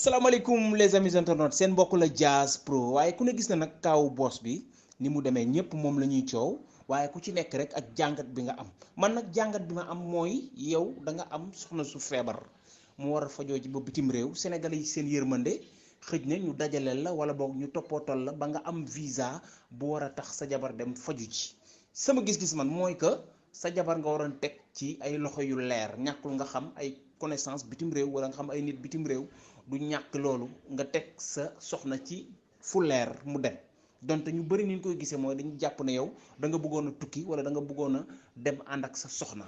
salaamaaleykum les amis internautes seen mbokk la Diaz Pro waaye ku ne gis na nag kaawu boss bi ni mu demee ñëpp moom la ñuy coow waaye ku ci nekk rek ak jàngat bi nga am man nag jàngat bi ma am mooy yow da nga am soxna su feebar mu war a fajoo ci ba bitim réew sénégalais yi seen yërmande xëj na ñu dajaleel la wala boog ñu toppootal la ba nga am visa bu war a tax sa jabar dem faju ci sama gis-gis man mooy que sa jabar nga waroon teg ci ay loxo yu leer ñàkkul nga xam ay connaissance bitim réew wala nga xam ay nit bitim réew du ñàkk loolu nga teg sa soxna ci fu leer mu dem donte ñu bëri ni ñu koy gisee mooy dañu jàpp ne yow da nga bëggoon a tukki wala da nga bëggoon a dem ànd ak sa soxna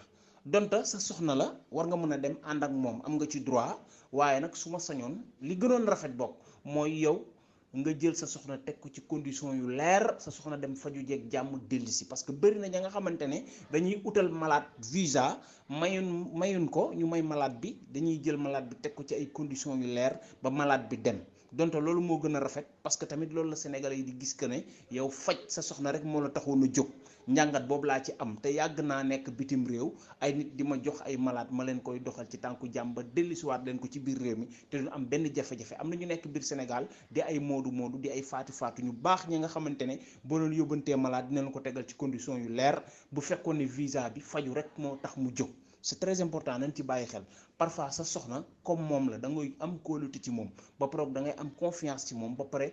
donte sa soxna la war nga mën a dem ànd ak moom am nga ci droit waaye nag su ma sañoon li gënoon rafet bokk mooy yow nga jël sa soxna teg ko ci condition yu leer sa soxna dem faju jeeg jàmm dellusi parce que bëri na ña nga xamante ne dañuy utal malade visa mayun ko ñu may malade bi dañuy jël malade bi teg ko ci ay conditions yu leer ba malade bi dem donte loolu moo gën a rafet parce que tamit loolu la Sénégalais yi di gis que ne yow faj sa soxna rek moo la taxoon a jóg njàngat boobu laa ci am te yàgg naa nekk bitim réew ay nit di ma jox ay malade ma leen koy doxal ci tànku jàmm ba dellusiwaat leen ko ci biir réew mi te du am benn jafe-jafe am na ñu nekk biir Sénégal di ay moodu di ay faatu ñu baax ñi nga xamante ne boo leen yóbbantee malade dina leen ko tegal ci condition yu leer bu fekkoon ne visa bi faju rek moo tax mu jóg c'est très important nañ ci bàyyi xel parfois sa soxna comme moom la da ngay am kóolute ci moom ba pare da ngay am confiance ci moom ba pare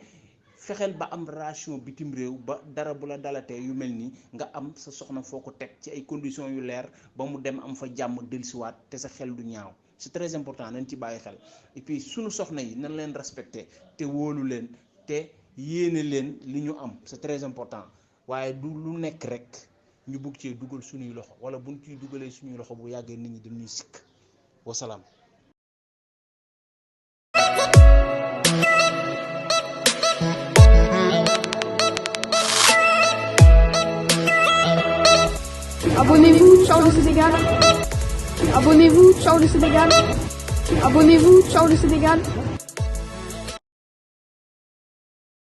fexeel ba am relation bitim réew ba dara bu la dalatee yu mel nii nga am sa soxna foo ko teg ci ay conditions yu leer ba mu dem am fa jàmm dellusiwaat te sa xel du ñaaw c'est très important nañ ci bàyyi xel et puis sunu soxna yi nañ leen respecté te wóolu leen te yéene leen li ñu am c'est très important waaye du lu nekk rek ñu bugg cee dugal suñuy loxo wala buñ ciy dugalee suñuy loxo bu yàggee nit ñi dañuy sikk wasalaam. Abonnez-vous, ciao le Sénégal. Abonnez-vous, ciao le Sénégal. Abonnez-vous, ciao le Sénégal.